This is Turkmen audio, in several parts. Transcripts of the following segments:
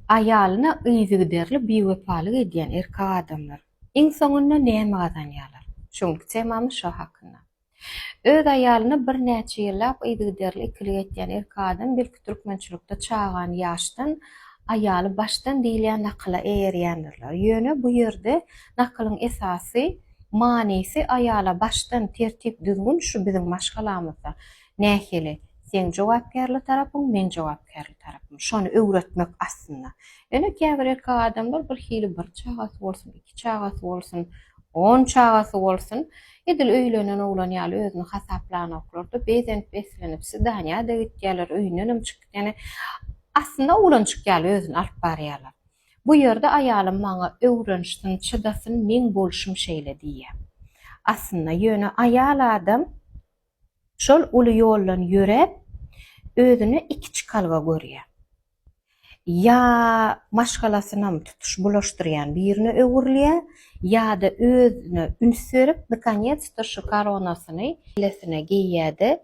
Aýalyna yzygiderli biwepalyk edýän erkek adamlar iň soňunda näme gazanýarlar? Şu günki temamyz şo hakynda. Öz aýalyna birnäçe ýyllap yzygiderli ikilik etýän erkek adam belki türkmençilikde çagany ýaşdan, aýaly başdan diýilýän nakyla eýerýändirler. Ýöne bu ýerde nakylyň esasy manysy aýala başdan tertip-düzgün şu biziň maşgalamyzda Nähili? Seň jogapkärli tarapyň, meň jogapkärli tarapym. Şony öwretmek aslynda. Ýöne käbir erkek adamlar bir hili bir çagasy bolsun, iki çagasy bolsun, on çagasy bolsun, edil öýlenen oglan ýaly özüni hasaplanoklar-da, bezenip-beslenip, swidaniýa-da gitýärler, öýündenem çykyp, ýagny aslynda oglanjyk ýaly özüni alyp barýarlar. Bu ýerde aýalym maňa öwrenişsin, çydasyn, meň bolşum şeýle diýýär. Aslynda ýöne aýal adam Şol uly ýoldan ýöräp, özüne iki çykalga görýär. Ýa maşgalasynam tutuş bulaşdyrýan birine öwrülýär, ýa-da özüne üns berip, nakonec-to şu koronasyny kellesine geýýär-de,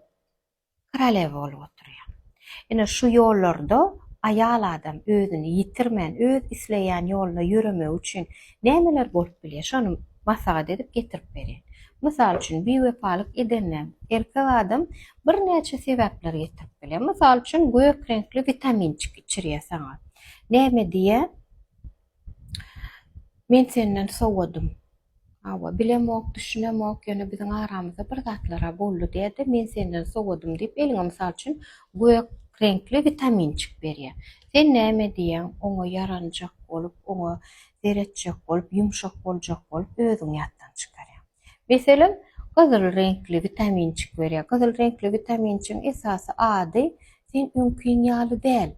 koroleva bolup oturýar. Ine, şu ýollarda aýal adam özüni ýitirmän, öz isleýän ýoluna ýöremegi üçin nämeler bolup bilýär? Şony maslahat edip getirip berýän. Mysal üçin, biwepalyk edende erkek adam birnäçe sebäpler getirip bilýär. Mysal üçin, gök reňkli witaminçik içirýär saňa. Näme diýýär? Men senden sowadym. Hawa, bilemok, düşünemok, ýöne biziň aramyzda bir zatlar-a boldy diýýär-de, men senden sowadym diýip, eliňe mysal üçin, gök reňkli witaminçik berýär. Sen näme diýýäň? Oňa ýaranjak bolup, oňa seretjek bolup, ýumşak boljak bolup, özüňi ýatdan çykarýaň. Meselem, gyzyl reňkli witaminçik berýär. Gyzyl reňkli witaminçigiň esasy ady, sen öňkiň ýaly däl,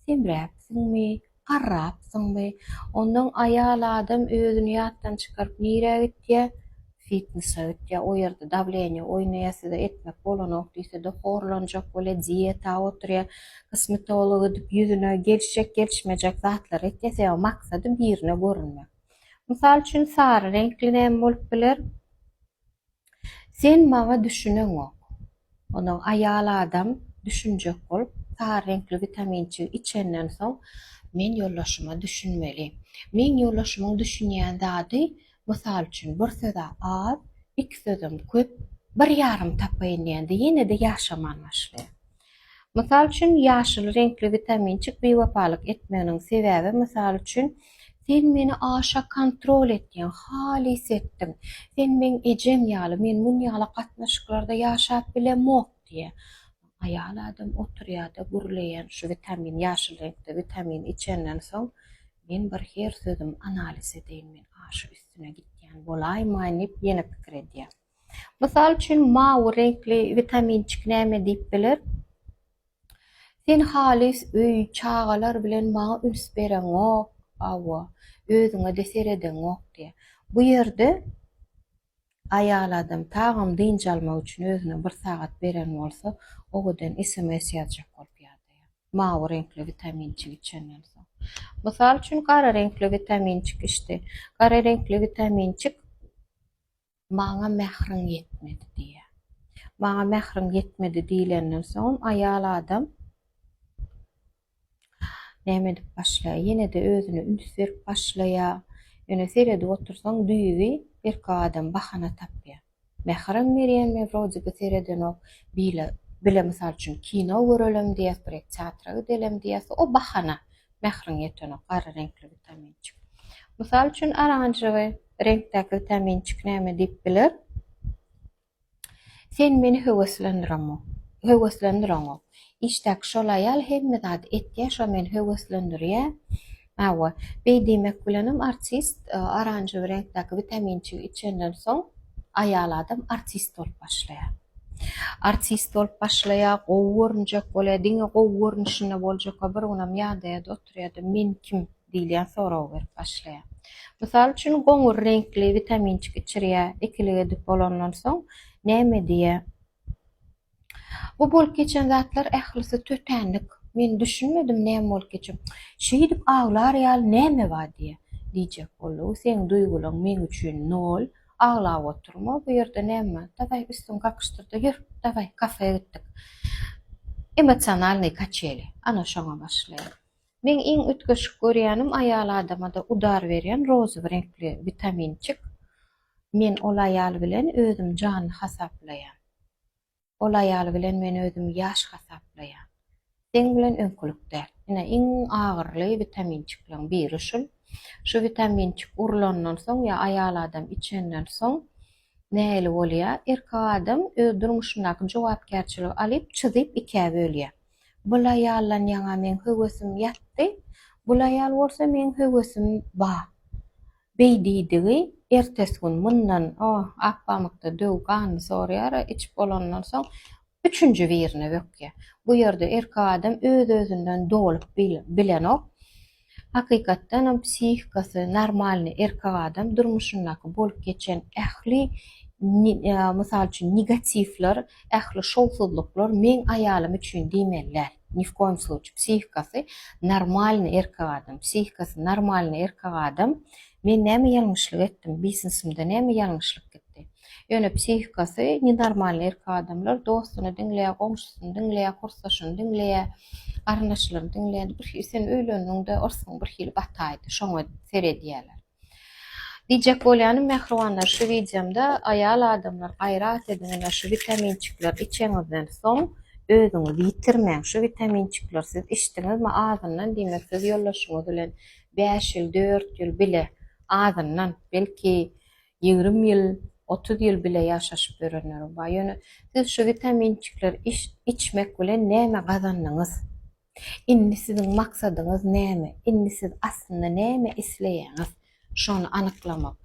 Semräpsiňmi, garrapsyňmy? Onnoň aýal adam özüni ýatdan çykaryp nirä gitýä? Fitnese gitýä, o ýerde dawleniýe oýnaýa, size etmek bolanok diýse-de horlanjak bolýa, diýeta oturýa, kosmetologa gidip ýüzüne gelişjek-gelişmejek zatlar etýä, sebäbi maksady birine görünmek. Mysal üçin, sary reňkli näme bolup biler? Sen maňa düşüneňok. Onsoň aýal adam düşünjek bolup, sary reňkli witaminçigi içenden soň, men ýoldaşyma düşünmeli. Meň ýoldaşymyň düşünýän zady, mysal üçin, bir söz-ä az, iki sözem köp, bir ýarym tapaýyn diýende ýene-de ýaşaman başlaýar. Mysal üçin, ýaşyl reňkli witaminçik biwepalyk etmeginiň sebäbi, mysal üçin, sen meni aşa kontrol etýäň, halys etdiň, sen meň ejem ýaly, men mun ýaly gatnaşyklarda ýaşap bilemok diýýär. Aýal adam oturýar-da gürleýän şu witamin, ýaşyl reňkde witamin içenden soň, men bir her sözümi analiz edeýin, men aşa üstüne gitýän bolaýmaýyn diýip ýene pikir edýär. Mysal üçin, mawy reňkli witaminçik näme diýip biler? Sen halys öý, çagalar bilen maňa üns bereňok, hawa, özüňe-de seredeňok diýýär. Bu ýerde aýal adam tagam dynç almak üçin özüne bir sagat beren bolsa, owadan sms ýazjak bolup ýadaýar. Mawy reňkli witaminçik içenden soň. Mysal üçin, gara reňkli witaminçik içdi. Gara reňkli witaminçik Maňa mähriň ýetmedi diýýär. Maňa mähriň ýetmedi diýlenden soňam aýal adam näme edip başlaýar? Ýene-de özüne üns berip başlaýar. Ýöne seredip otursaň düýbi erkek adam bahana tapýar. Mähirem berýän men wrode bi seredenok. Bile bile mysal üçin kino görelem diýýäs, bir teatra gidelem diýýäs. O bahana. Mähriň ýetenok gara reňkli witaminçik. Mysal üçin oranžewy reňkdäki witaminçik näme diýip biler? Sen meni höweslendireňok. Höweslendireňok. Işdäki şol aýal hemme zady etýär, şo meni höweslendirýär. Hawa, beý diýmek bilenem artist e, oranžewy reňkdäki witaminçigi içenden soň aýal adam artist bolup başlaýar. Artist bolup başlaýar, gowy görünjek bolýar, diňe gowy görnüşinde boljak we bir günem ýadaýar-da oturýar-da, men kim? diýilýän soragy berip başlaýar. Mysal üçin, goňur reňkli witaminçik içirýär, ikilik edip bolandan soň näme diýýär? Bu bolup geçen zatlar ählisi tötänlik. Men düşünmedim näme bolup geçen. Şeýdip aglar ýaly näme bar diýýär. Diýjek boldy. Seň duýgulaň meň üçin nol. Aglap oturma, bu ýerde näme? Dawaý üstüňi kakyşdyr-da ýör, dawaý kafeýe gitdik. Emosionalnyý kaçeli. Ana şoňa başlaýar. Meň iň üýtgeşik görýänim aýal adamada udar berýän rozowy reňkli witaminçik. Men ol aýal bilen özüm janly hasaplaýan. Ol aýal bilen men özümi ýaş hasaplaýan. Seň bilen öňkülik däl. Ine, iň agyrly witaminçikleň biri şul. Şu witaminçik urlandan soň ýa aýal adam içenden soň nähili bolýar? Erkek adam öz durmuşyndaky jogapkärçiligi alyp, çyzyp ikä bölýär. Bul aýaldan ýaňa meň höwesim ýatdy, bul aýal bolsa meň höwesim ba. Beý diýdigi, ertesi gün mundan, o, Akpamykda döw ganyny sorýar-a, içip bolandan soň, üçünji birine bökýär. Bu ýerde erkek adam öz-özünden dolup bilenok. Hakykatdanam psihikasy normalnyý erkek adam durmuşyndaky bolup geçen ähli, mysal üçin, negatiwler, ähli şowsuzlyklar meň aýalym üçin diýmeli däl. Ni w koýum sluçi. Psihikasy normalnyý erkek adam, psihikasy normalnyý erkek adam, men näme ýalňyşlyk etdim, biznesimde näme ýalňyşlyk gitdi. Ýöne psihikasy nenormalnyý erkek adamlar dostuny diňleýär, goňşusyny diňleýär, kursdaşyny diňleýär, garyndaşlaryny diňleýär. Bir hili sen öýlendiňde yrsgyň bir hili bataýdy, şoňa seredýärler. Diýjek bolýanym mähribanlar şu wideomda aýal adamlar gaýrat ediň ine şu witaminçikleri içeňizden soň özüňizi ýitirmäň şu witaminçikleri siz içdiňizmi azyndan diýmek siz ýoldaşyňyz bilen 5 ýyl 4 ýyl bile azyndan belki 20 ýyl 30 ýyl bile ýaşaşyp ýörenler bar ýöne siz şu witaminçikleri içmek bilen näme gazandyňyz Indi siziň maksadyňyz näme? Indi siz aslynda näme isleýäňiz? Şony anyklamak.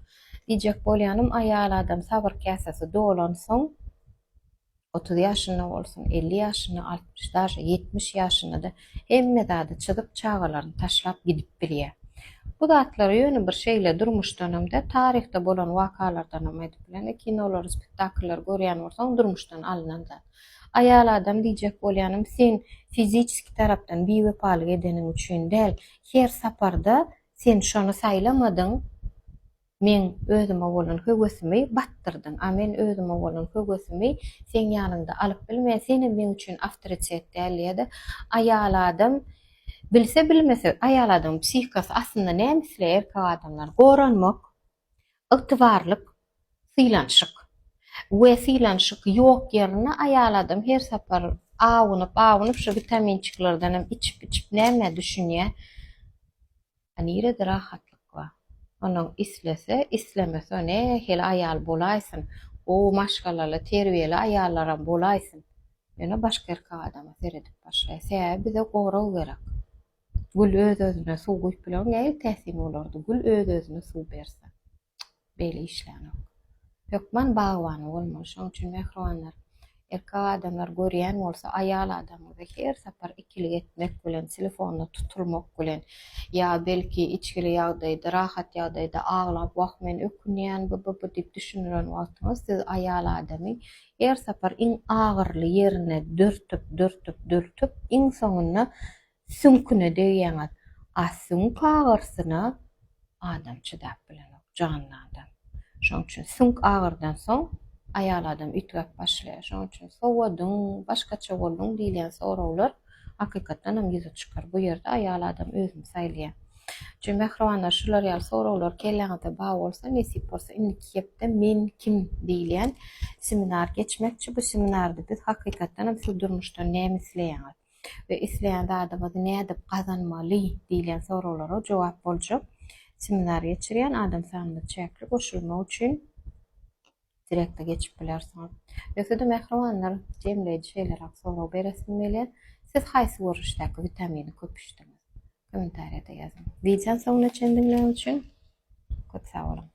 Diýjek bolýanym, aýal adam sabyr käsesi dolansoň, 30 ýaşynda bolsun, 50 ýaşynda, 60, daže 70 ýaşynda-da hemme zady çyzyp, çagalaryny taşlap gidip bilýär. Bu zatlary ýöne bir şeýle durmuşdanam däl, taryhda bolan wakalardanam aýdyp bilen, kinolary, spektakllary görýän bolsaň, durmuşdan alnan zat. Aýal adam diýjek bolýanym sen fiziçeski tarapdan biwepalyk edeniň üçin däl, her saparda sen şony saýlamadyň, meň özüme bolan höwesimi batdyrdyň, a men özüme bolan höwesimi seň ýanyňda alyp bilmeýän, senem meň üçin awtoritet däl diýýärde, aýal adam bilse bilmese aýal adamyň psihikasy aslynda näme isleýär erkek adamlar goranmak, Ygtybarlyk, sylanyşyk. We sylanyşyk ýok ýerinde aýal adam her sapar awunyp, awunyp şu witaminçiklerdenem içip, içip nämä düşünýä? A nirede rahatlyk bar? Onuň islese, islemese nähili aýal bolaýsyn, gowy maşgalaly, terbiýeli aýallaram bolaýsyn. Ýöne başga erkek adama seredip başlaýar. Sebäbi bize gorag gerek. Gül öz-özüne suw guýup biler, nähili täsin bolardy, gül öz-özüne suw berse. Beýle işlänok. Hökman bagbany bolmaly. Şonuň üçin mähribanlar, erkek adamlar görýän bolsa, aýal adamyňyza her sapar ikilik etmek bilen, telefonda tutulmak bilen, ýa belki içgili ýagdaýda, rahat ýagdaýda aglap, wah men ökünýän, b-b-b diýip düşündiren wagtyňyz siz aýal adamy her sapar iň agyrly ýerine dürtüp, dürtüp, dürtüp, iň soňunda Süňküne degýäňiz. A süňk agyrsyna adam çydap bilenok, janly adam. Şonuň üçin süňk agyrdan soň aýal adam üýtgäp başlaýar. Şonuň üçin sowadyň, başgaça bolduň diýilýän soraglar hakykatdan hem ýüze çykar. Bu ýerde aýal adam özüni saýlaýar. Üçin mähribanlar şular ýaly soraglar kelläňizde bar bolsa, nesip bolsa indiki hepde Men kim diýilýän seminar geçmekçi. Bu seminarda biz hakykatdan hem siz durmuşdan näme isleýäňiz? we isleýän zadyňyzy nädip gazanmaly diýlen soraglara jogap boljak seminar geçirýän adam sanymyz çäkli goşulmak üçin direkte geçip bilersiňiz. Ýogsa-da mähribanlar jemleýji şeýleräk sorag beresim gelýär. Siz haýsy görnüşdäki witamini köp içdiňiz? Kommentariýada ýazyň. Wideony soňuna çenli diňläniňiz üçin köp sag boluň.